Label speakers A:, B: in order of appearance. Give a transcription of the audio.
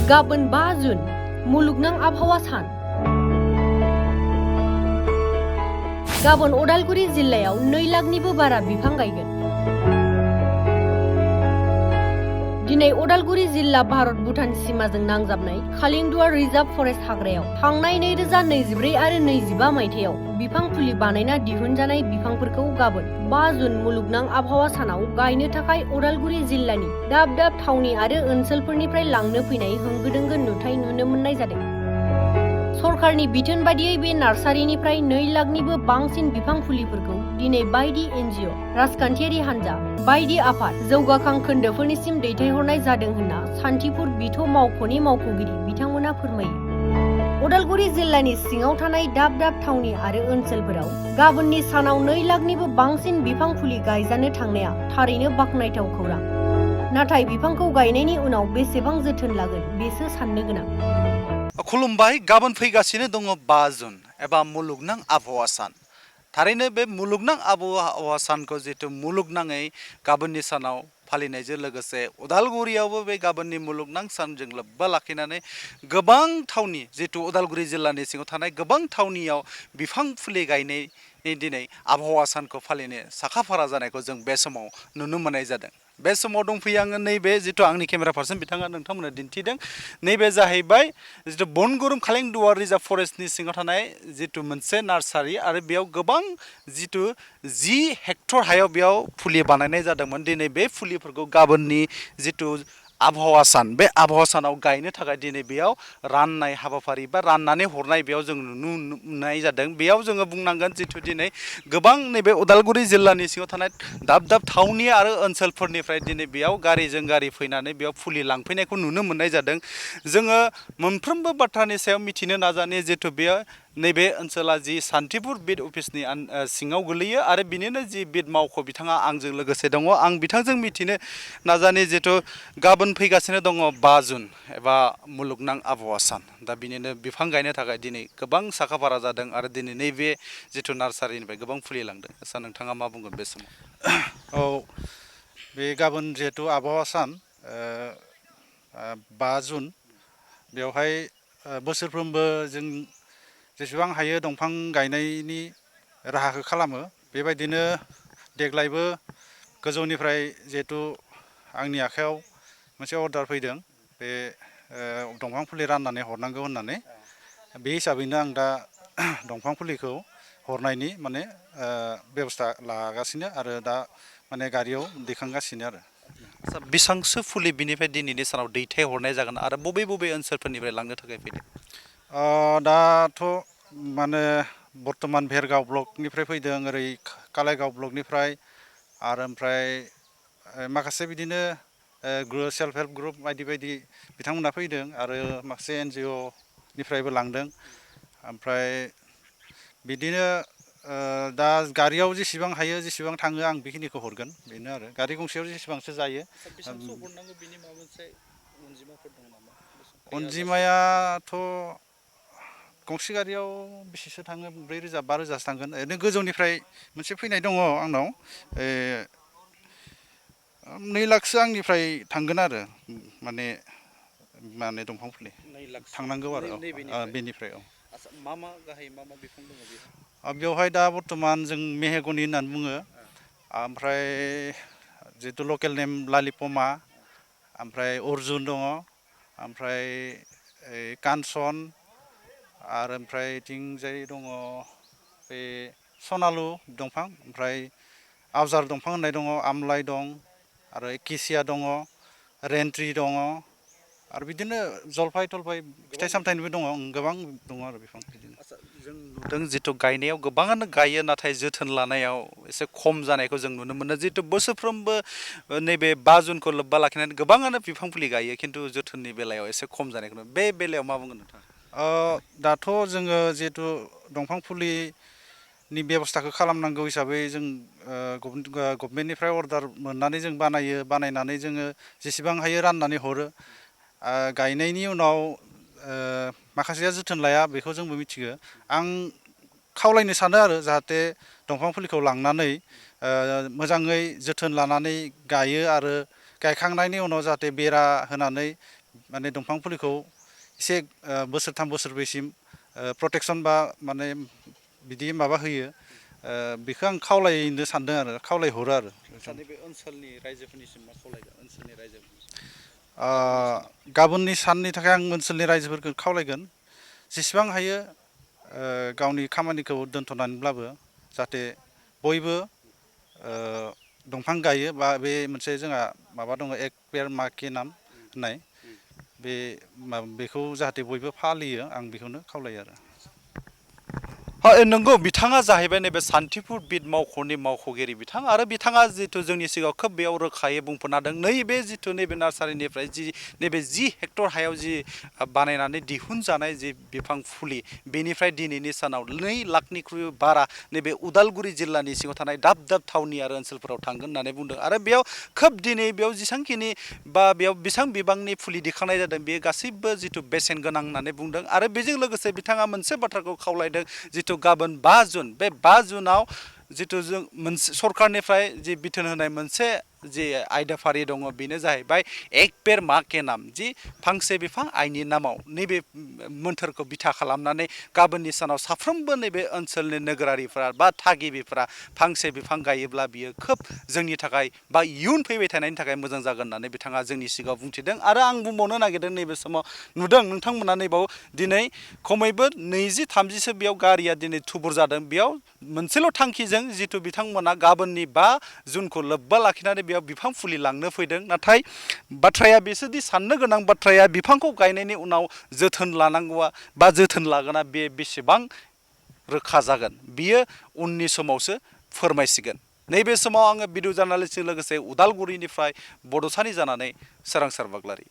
A: गाबोन 5 जुन मुलुगनां आबहावा सान। गाबोन उदालगुरि जिल्लायाव 2 लाखनिबो बारा बिफां गायगोन। दिनै उदालगुरि जिल्ला भारत भुटान सिमाजों नांजाबनाय खालिंदुवार रिजार्भ फरेस्ट हाग्रायाव थांनाय 2024 आरो 25 मायथाइयाव बिफां फुलि बानायना दिहुनजानाय बिफांफोरखौ गाबोन 5 जुन मुलुगनां आबहावा सानाव गायनो थाखाय उदालगुरि जिल्लानि दाब दाब थावनि आरो ओनसोलफोरनिफ्राय लांनो फैनाय होंगो दोंगो नुथाय नुनो मोननाय जादों। सरकारनि बिथोन बादियै बे नार्सारिनिफ्राय 2 लाखनिबो बांसिन बिफां फुलिफोरखौ दिनै बायदि एनजिअ, राजखान्थियारि हान्जा, बायदि आफाद, जौगाखां खोन्दोफोरनिसिम दैथायहरनाय जादों होनना सान्थिपुर बिथ' मावख'नि मावख'गिरि बिथांमोना फोरमायो। उदालगुरि जिल्लानि सिङाव थानाय दाब दाब थावनि आरो ओनसोलफोराव गाबोननि सानाव 2 लाखनिबो बांसिन बिफां फुलि गायजानो थांनाया थारैनो बाख्नायथाव खौरां। नाथाय बिफांखौ गायनायनि उनाव बेसेबां जोथोन लागोन बेसो साननो गोनां।
B: खुलुमबाय। गाबोन फैगासिनो दङ 5 जुन एबा मुलुगनां आबहावा सान। थारैनो बे मुलुगनां आबहावा सानखौ जिहेतु मुलुगनाङै गाबोननि सानाव फालिनायजों लोगोसे उदालगुरियावबो बे गाबोननि मुलुगनां सानजों लोब्बा लाखिनानै गोबां थावनि जिहेतु उदालगुरि जिल्लानि सिङाव थानाय गोबां थावनियाव बिफां फुलि गायनायनि दिनै आबहावा सानखौ फालिनो साखाफारा जानायखौ जों बे समाव नुनो मोननाय जादों। बे समाव दंफैयो आङो नैबे जिथु आंनि केमेरा पार्सन बिथाङा नोंथांमोननो दिन्थिदों। नैबे जाहैबाय जिथु बनगुरुम खालिंदुवार रिजार्भ फरेस्टनि सिङाव थानाय जिथु मोनसे नार्सारि आरो बेयाव गोबां जिथु 10 हेक्टर हायाव बेयाव फुलि बानायनाय जादोंमोन। दिनै बे फुलिफोरखौ गाबोननि जिथु आबहावा सान, बे आबहावा सानाव गायनो थाखाय दिनै बेयाव राननाय हाबाफारि बा राननानै हरनाय बेयाव जों नुनो मोननाय जादों। बेयाव जोङो बुंनांगोन जिथु दिनै गोबां नैबे उदालगुरि जिल्लानि सिङाव थानाय दाब दाब थावनि आरो ओनसोलफोरनिफ्राय दिनै बेयाव गारिजों गारि फैनानै बेयाव फुलि लांफैनायखौ नुनो मोननाय जादों। जोङो मोनफ्रोमबो बाथ्रानि सायाव मिथिनो नाजानि जिहेतु बेयो नैबे ओनसोला जि सान्थिपुर बिट अफिसनि सिङाव गोलैयो आरो बिनिनो जि बिट मावख' बिथाङा आंजों लोगोसे दङ। आं बिथांजों मिथिनो नाजानि जिहेतु गाबोन फैगासिनो दङ 5 जुन एबा मुलुगनां आबहावा सान। दा बिनिनो बिफां गायनो थाखाय दिनै गोबां साखाफारा जादों आरो दिनै नैबे जिथु नार्सारिनिफ्राय गोबां फुलि लांदों। आदसा नोंथाङा मा बुंगोन बे समाव?
C: औ, बे गाबोन जिहेतु आबहावा सान 5 जुन, बेवहाय बोसोरफ्रोमबो जों जेसेबां हायो दंफां गायनायनि राहाखौ खालामो। बेबायदिनो देग्लायबो गोजौनिफ्राय जिहेतु आंनि आखायाव मोनसे अर्डार फैदों, बे दंफां फुलि राननानै हरनांगौ होननानै। बे हिसाबैनो आं दा दंफां फुलिखौ हरनायनि माने बेबस्था लागासिनो आरो दा माने गारियाव दैखांगासिनो आरो।
B: बेसांसो फुलि बिनिफ्राय दिनैनि सानाव दैथायहरनाय जागोन आरो बबे बबे ओनसोलफोरनिफ्राय लांनो थाखाय फैदों?
C: दाथ' माने बर्तमान भेरगाव ब्लकनिफ्राय फैदों, ओरै कालाइगाव ब्लकनिफ्राय, आरो ओमफ्राय माखासे बिदिनो सेल्फ हेल्प ग्रुप बायदि बायदि बिथांमोना फैदों आरो माखासे एनजिअ निफ्रायबो लांदों। ओमफ्राय बिदिनो दा गारियाव जेसेबां हायो जेसेबां थाङो आं बेखिनिखौ हरगोन, बेनो आरो। गारि गंसेयाव जेसेबांसो जायो।
B: बेसेबांसो हरनांगौ बिनि माबा मोनसे अनजिमाफोर दङ नामा?
C: अनजिमायाथ' गंसे गारियाव बेसेसो थाङो, 4,000 5,000सो थांगोन। ओरैनो गोजौनिफ्राय मोनसे फैनाय दङ आंनाव, 2 लाखसो आंनिफ्राय थांगोन आरो माने दंफां फुलि
B: 2 लाखसो
C: थांनांगौ आरो बेनिफ्राय। औ,
B: आदसा मा गाहाय मा बिफां दङ बेयाव?
C: बेवहाय दा बर्तमान जों मेहेगनि होननानै बुङो, ओमफ्राय जिहेतु लकेल नेम लालिपमा, ओमफ्राय अर्जुन दङ, ओमफ्राय कानसन, आरो ओमफ्राय थिंजाय दङ बे सनालु दंफां, ओमफ्राय आवजार दंफां होननाय दङ, आमलाइ दं, आरो केसिया दङ, रेन्ट्रि दङ, आरो बिदिनो जलफाय थलफाय फिथाइ सामथाइनिबो दङ, गोबां दङ आरो बिफां बिदिनो।
B: आदसा जों नुदों जिथु गायनायाव गोबाङानो गायो, नाथाय जोथोन लानायाव एसे खम जानायखौ जों नुनो मोनो। जितु बोसोरफ्रोमबो नैबे 5 जुनखौ लोब्बा लाखिनानै गोबाङानो बिफां फुलि गायो, खिन्थु जोथोननि बेलायाव एसे खम जानायखौ नुयो। बे बेलायाव मा बुंगोन नोंथाङा?
C: दाथ' जोङो जिहेतु दंफां फुलिनि बेब'स्थाखौ खालामनांगौ हिसाबै जों गभमेन्टनिफ्राय अर्डार मोननानै जों बानायनानै जोङो जेसेबां हायो राननानै हरो। गायनायनि उनाव माखासेया जोथोन लाया, बेखौ जोंबो मिथिगौ। आं खावलायनो सानो आरो जाहाथे दंफां फुलिखौ लांनानै मोजाङै जोथोन लानानै गायो, आरो गायखांनायनि उनाव जाहाथे बेरा होनानै माने दंफां फुलिखौ एसे बोसोरथाम बोसोरब्रैसिम प्रटेकसन बा माने बिदि माबा होयो बेखौ आं खावलायनो सानदों आरो खावलायहरो आरो
B: बे ओनसोलनि रायजोफोरनिसिम मा खावलायगोन ओनसोलनि रायजोफोरनिसिम
C: गाबोननि साननि थाखाय आं ओनसोलनि रायजोफोरखौ खावलायगोन जेसेबां हायो गावनि खामानिखौ दोनथ'नानैब्लाबो जाहाथे बयबो दंफां गायो बा बे मोनसे जोंहा माबा दङ एक पेड़ माँ के नाम होननाय बेखौ जाहाथे बयबो फालियो आं बेखौनो खावलायो आरो
B: नंगौ बिथाङा जाहैबाय नैबे सान्तिपुर बिट मावख'नि मावख'गिरि बिथां आरो बिथाङा जिथु जोंनि सिगाङाव खोब बेयाव रोखायै बुंफोरना होदों नैबे जिथु नैबे नार्सारिनिफ्राय नैबे 10 हेक्टर हायाव जि बानायनानै दिहुनजानाय जि बिफां फुलि बेनिफ्राय दिनैनि सानाव 2 लाखनिख्रुइ बारा नैबे उदालगुरि जिल्लानि सिङाव थानाय दाब दाब थावनि आरो ओनसोलफोराव थांगोन होननानै बुंदों आरो बेयाव खोब दिनै बेयाव जेसांखिनि बा बेयाव बेसेबां बिबांनि फुलि दिखांनाय जादों बे गासैबो जिथु बेसेन गोनां होननानै बुंदों आरो बेजों लोगोसे बिथाङा मोनसे बाथ्राखौ खावलायदों जिथु गाबोन 5 जुन बे 5 जुनाव जिथु जों मोनसे सरकारनिफ्राय जि बिथोन होनाय मोनसे जि आयदाफारि दङ बेनो जाहैबाय एक पेड़ माँ के नाम जि फांसे बिफां आइनि नामाव नैबे मोन्थोरखौ बिथा खालामनानै गाबोननि सानाव साफ्रोमबो नैबे ओनसोलनि नोगोरारिफोरा बा थागिबिफोरा फांसे बिफां गायोब्ला बियो खोब जोंनि थाखाय बा इयुन फैबाय थानायनि थाखाय मोजां जागोन होननानै बिथाङा जोंनि सिगाङाव बुंथिदों आरो आं बुंबावनो नागिरदों नैबे समाव नुदों नोंथांमोना नैबाव दिनै खमैबो 20-30सो बेयाव गारिया दिनै थुबुर जादों बेयाव मोनसेल' थांखिजों जिथु बिथांमोना गाबोननि 5 जुनखौ लोब्बा लाखिनानै बेयाव बिफां फुलि लांनो फैदों नाथाय बाथ्राया बेसोदि साननो गोनां बाथ्राया बिफांखौ गायनायनि उनाव जोथोन लानांगौआ बा जोथोन लागोना बे बेसेबां रोखा जागोन बियो उननि समावसो फोरमायसिगोन नैबे समाव आङो भिडिअ जार्नालिस्टजों लोगोसे उदालगुरिनिफ्राय बड'सानि जानानै सोरांसार बाग्लारि